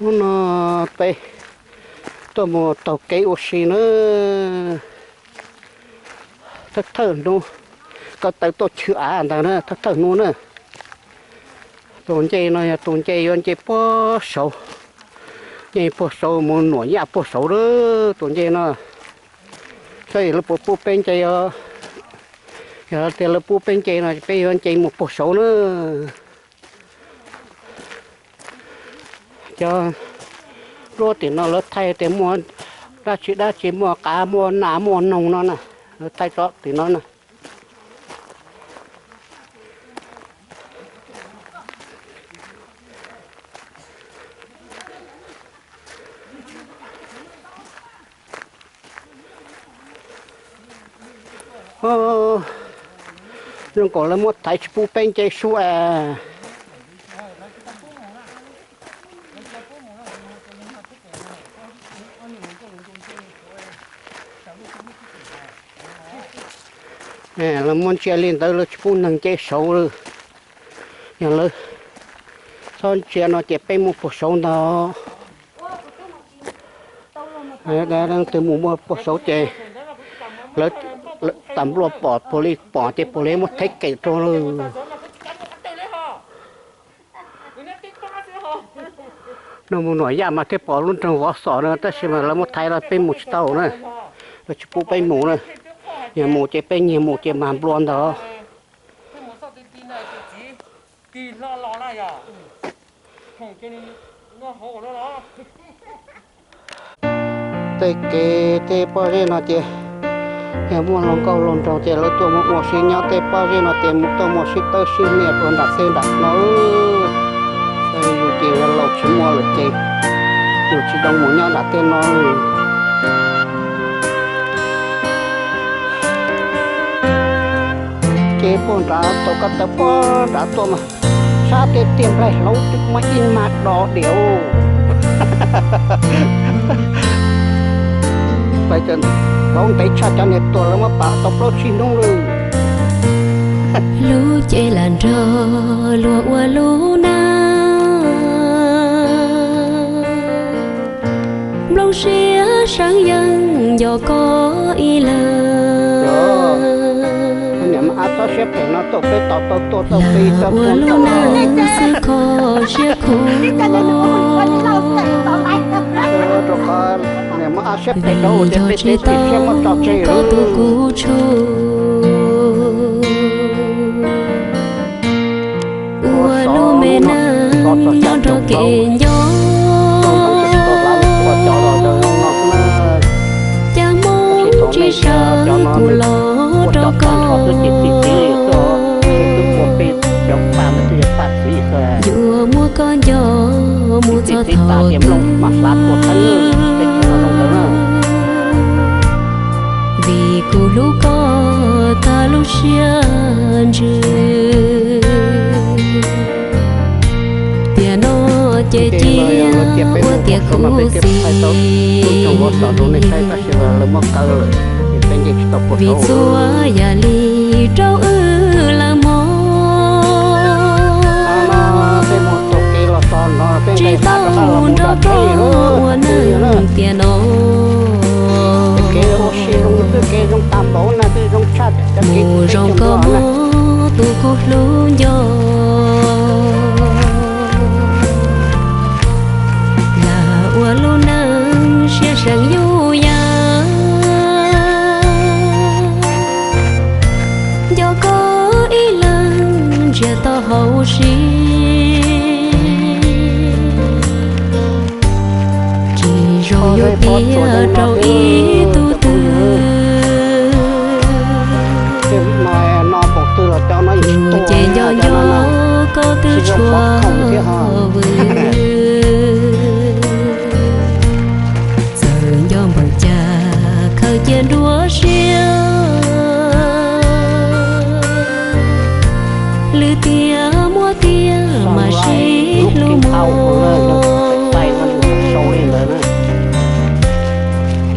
Hnub no peb tuaj mus taug kev ua si na. Thawj thawj hnub, ko taw tuaj chwv av ntawd na, thawj thawj hnub na. Tus ncej no yog tus ncej yuav nce puag saud, nce puag saud mus Nuam Yaj puag saud lawm tus ncej no. Saib lawv puas pub peb nce os. Yog tias lawv pub peb nce no peb yuav nce mus puag saud na. Cov duab tim no lawv thaij tias muaj dab tsi dab tsi, muaj qav muaj nas muaj noog no na, lawv thaij tso tim no na. Zoo nkaus lawv muab thaiv tsis pub peb nce sub es. Lawv muab ntsia li ntawd lawv tsis pub neeg nce saud lawm. Yog lawv txhob ntsia no ces peb mus puag saud ntag. Leej twg mus muaj puag saud ces lawv tas nplua pom puag li pom ces puag li muab thaiv kem rau lawm. No mus Nuam Yaj mas thiaj pom lub nroog Vov Xom no tab sis mas lawv muab thaiv los peb mus tsis tau na. Lawv tsis pub peb mus na. Yog mus ces peb nyiag mus ces mag nplua ntag. Tej kev tej pob zeb no ces yog muaj luag nkauj luag nraug ces lawv tuaj mus ua si nyob tej pob zeb no ces mus tuaj mus sib tawb sib nias rau nram tej nram no. Yus ces laus tsis muaj lawm ces yus tsis zoo mus nyob nram tej no. Ces puag nrad tau ko taw puag nrad tuaj mas sab tej tiaj nplaig hlau twb muaj ib mag do diam. Hlau ntev tshaj cov niag tuag lawv muab pam tau plaub tsib hnub lawm. Lub cev lam nrog luag ua lub neej, nplooj siab seev yeej nco koj ib leeg. Lam ua lub neej xwb kho siab khuv, vim yog tsis tau koj tus kub tshub. Ua lub me neej nyob nrog kev nco, cas Hmoob tsis sawv kuv los rau koj. Yuav muab koj nco mus txog thaum twg, vim kuv hlub koj tag lub siab ntsws. Tiam no ces cia ua tias khuv xim, vim txhua yam li rau wb lawm mog. Tsis tau nrog koj ua neej tiam no, mus zoo koj muab tus kub hlub nco. Lam ua lub neej siab seev yuj yam, nco koj ib leeg ntsiag to hauv siab. Tsis zoo yuav tiag rau ib tug twg, ces nco nco koj twb tshua vwm. Txawm nco npaum cas khaws cia nruab siab, lwm tiam muaj tiag mas sib hlub mog.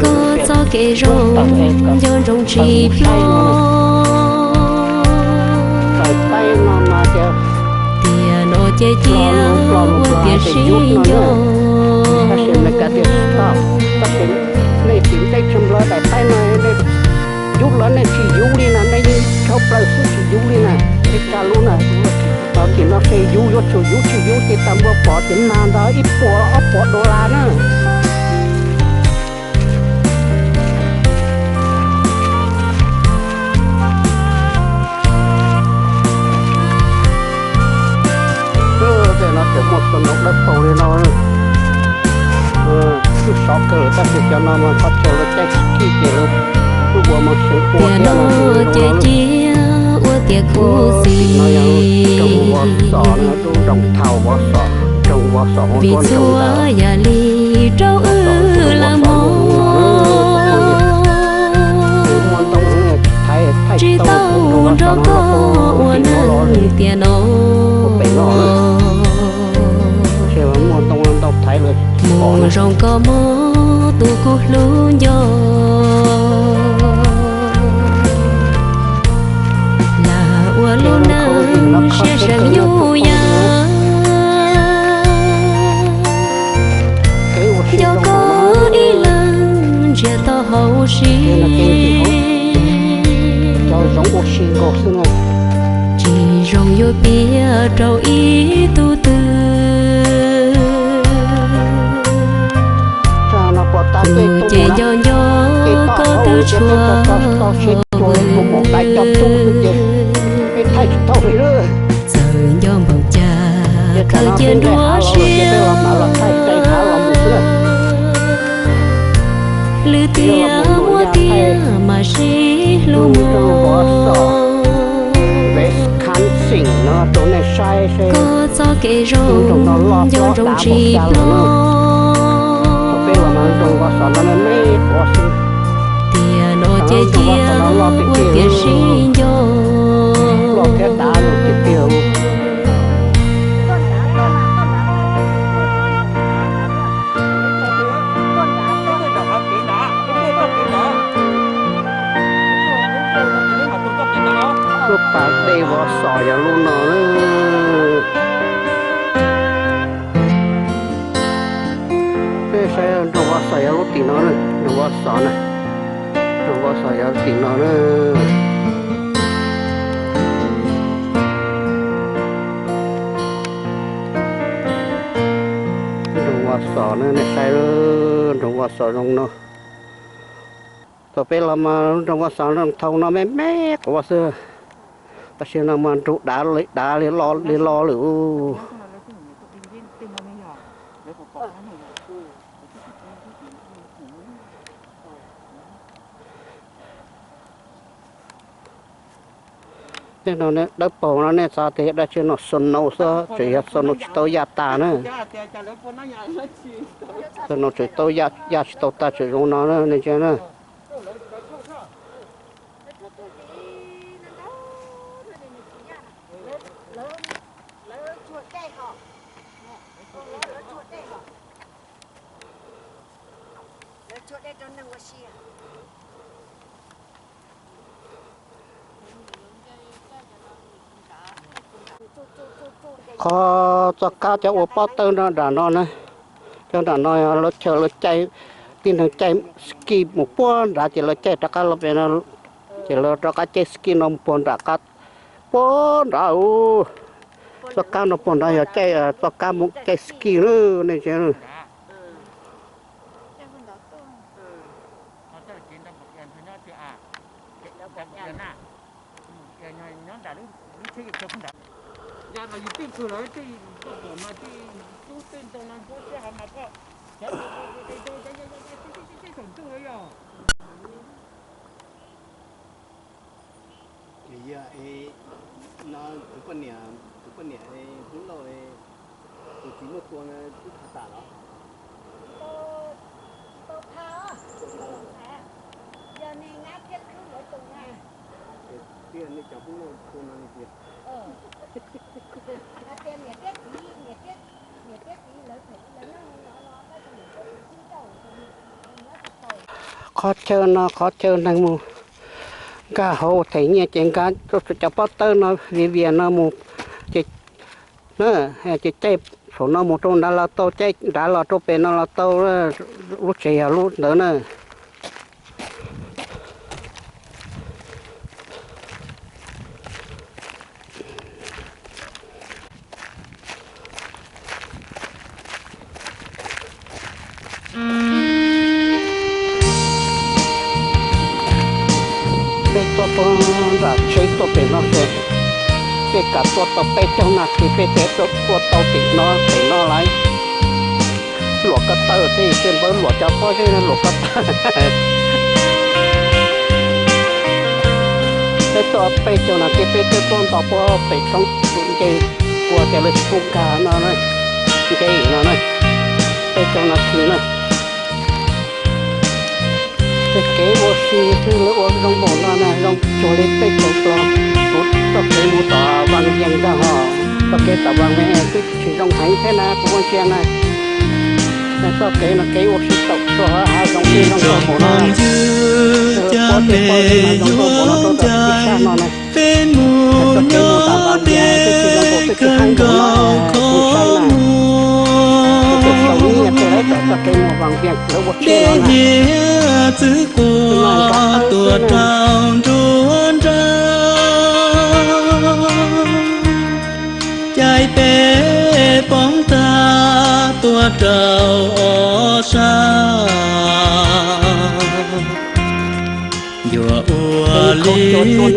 Koj txoj kev zoo nco ntsoov tsis ploj, tiam no ces cia ua tiam sib nco. Tias tsis tau, tab sis nej tim ntej tshaj plaws daim taib no nej yuav los nej tsis yuav li na, nej yeej dhau plaws xwb tsis yuav li na. Ib tsa lub na, tau tim no ces yuav yuav tsum yuav tsis yuav ces tas npua pom ces mag ntawd ib puas ob puas dollar na. Tej no tseem muaj snow dawb paug li no, twb sov kawg tab sis cov no mas qhov chaw lawv caij ski ces lawv kuj ua moos seev ua thiab no ces cia ua tias khuv xim. Vim txhua yam li rau wb lawm mog, tsis tau nrog koj ua neej tiam no. Mus zoo koj mog tus kuv hlub nco, lam ua lub neej siab seem nyuj yam. Nco koj ib leeg ntsiag to hauv siab, tsis zoo yuav piav rau ib tug twg. Kuv ces nco nco koj twb tshuav kuv, txawm nco npaum cas khaws cia nruab siab. Lwm tiam muaj tiam mas sib hlub mus. Koj txoj kev zoo nco ntsoov tsis ploj. Tiam no ces cia ua tiam sib nco. Lub pas dej Vov Xos yog lub no. Peb saib nroog Vov Xos yog lub tim no, nroog Vov Xos na, nroog Vov Xos yog lub tim no na. Nroog Vov Xos na, nej saib nroog Vov Xos zoo no. Thaum peb los mas nroog Vov Xos nroog thau no me me quav xwb, tab sis no mas nrug dav li dav li lo li lo lawm. Tej no dawb paug no nej xav tias yog dab tsi no, snow xwb, tseem yog snow tsis tau yaj tas na. Snow tseem tau yaj tsis tau tas tseem zoo no na nej ntsia na. Qhov txoj kab cov ua pob tawb no nram no na, cov nram no lawv chaw lawv caij, tib neeg caij ski mus puag nrad ces lawv caij rov qab los pem no, ces lawv rov qab caij ski no mus puag nram qab, puag nrad. Txoj kab no puag nrad yog caij txoj kab mus caij ski na, nej ntsia. Yog no tus poj niam, tus poj niam Hmoob Lauj, tus tsis muaj tua no twb tham tas los? Tsis tau tham, yog niag nyab thiab khwb lawv tus na. Twb yog nej cov Hmoob Lauj tua no li tiag. Hais tias niam thiab txiv, niam thiab txiv lawv phem lawv nyob no los, tab sis niam thiab txiv sib nrauj, nyob tsis tau. Qhov chaw no qhov chaw neeg mus nkag hauv them nyiaj ces nkag rau cov pob tawb no vias vias no mus, ces, ces caij Thaum no mus rau nrad los tau, caij nrad los rau pem no los tau, lub tsev yog lub ntawd na. Peb tuaj puag nram tsheb tuaj pem no ces, peb kam tuaj tau peb caug nas this peb thiaj tuaj tau tim no, pem no lawm. Luam ko taw thiab, tej npawb luam cov pob zeb luam ko taw. Peb tuaj peb caug nas this peb twb tuaj nto puag pem roob nce, ua cas lawv tsis pub nkag no, nce no na, peb caug nas this na. Tej kev ua si twb lawv ua zoo npaum no na, zoo cuag li peb caug plaws, kuv txoj kev mus tom Vaj Vias ntag hos, txoj kev tom Vaj Vias twb tsis zoo heev thiab na, kuv ua ntsia na. Txoj kev no kev ua si taum tsuag hav zoov twb zoo npaum no, ua tej pob zeb mas zoo npaum no rau tom ib sab no na. Txoj kev mus tom Vaj Vias twb tsis zoo npaum twb tsis heev npaum no, kuv saib na. Kuv saum nyiaj tej lawv tom txoj kev mus Vaj Vias lawv ua tsheb no na. Txwv quas tuaj rau nruab nrab, caij peb poob tag tuaj rau ob sab. Yuav ua li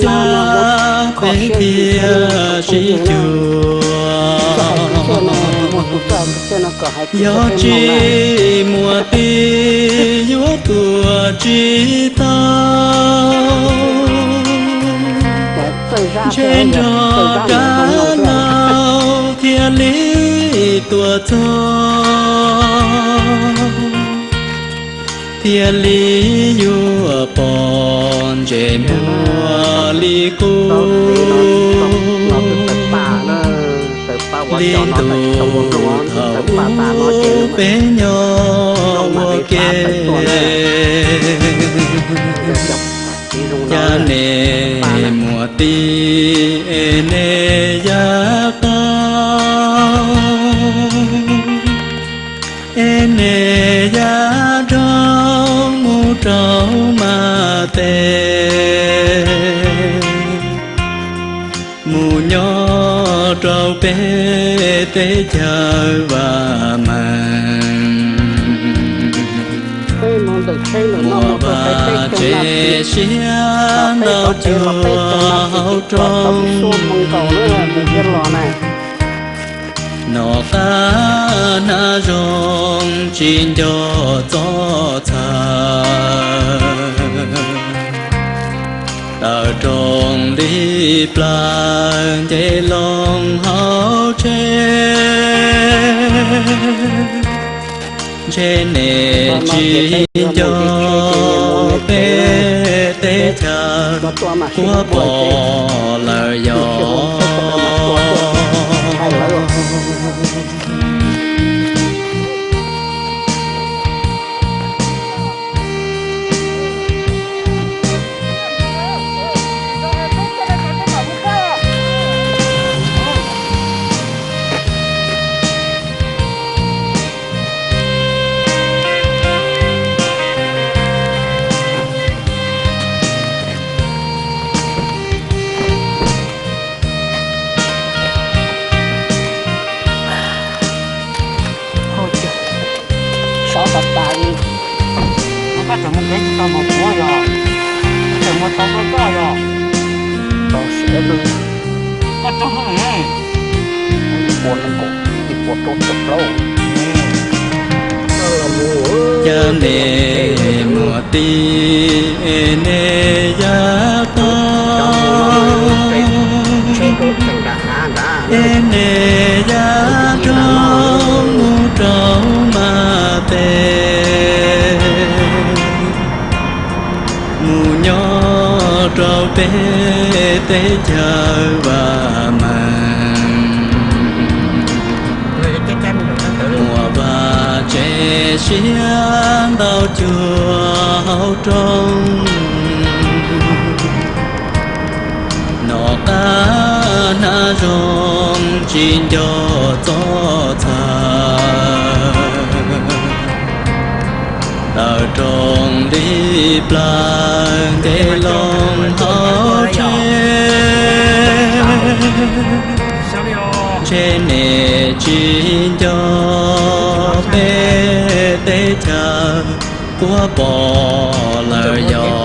cas peb thiaj sib cuag? Yog tsis muaj tij yuav tuaj tsis tau, ntshe nrog dab laug thiaj li tuaj txog, thiaj li yuav pom ntses muag li qub, li ntu thaum ub peb nyob ua ke. Cas nej muaj tij es nej yaj qaug, es nej yaj raug mus rau mas tes, mus nyob rau peb teb chaws Vaj Meeg. Muaj vaj tse siab ntau cuag hauv roob, nom qab hnav zoo tsis nco txoj txhais. Tawm rooj li plaws nce loo hauv tsheb, ntshe nej tsis nco peb teb chaws puab pom lawm yog. Sov tas tas li. Koj tseem mus kev tsis tau npaum kuv yog, koj tseem mus tau koj koj yog. Tau siav lwj. Koj tsaug lwj ne. Ib puas nees nkaum, ib puas rau caum plaub. Cas nej muaj tij es nej yaj qaug, es nej yaj raug mus rau mas tes, mus nyob rau peb teb chaws Vaj Meeg. Muaj vaj tse siab ntau cuag hauv roob, nom qab hnav zoo tsis nco txoj txhawv, tawm rooj li plaws nce loo hauv tsev, ntshe nej tsis nco peb teb chaws puab pom lawm yog.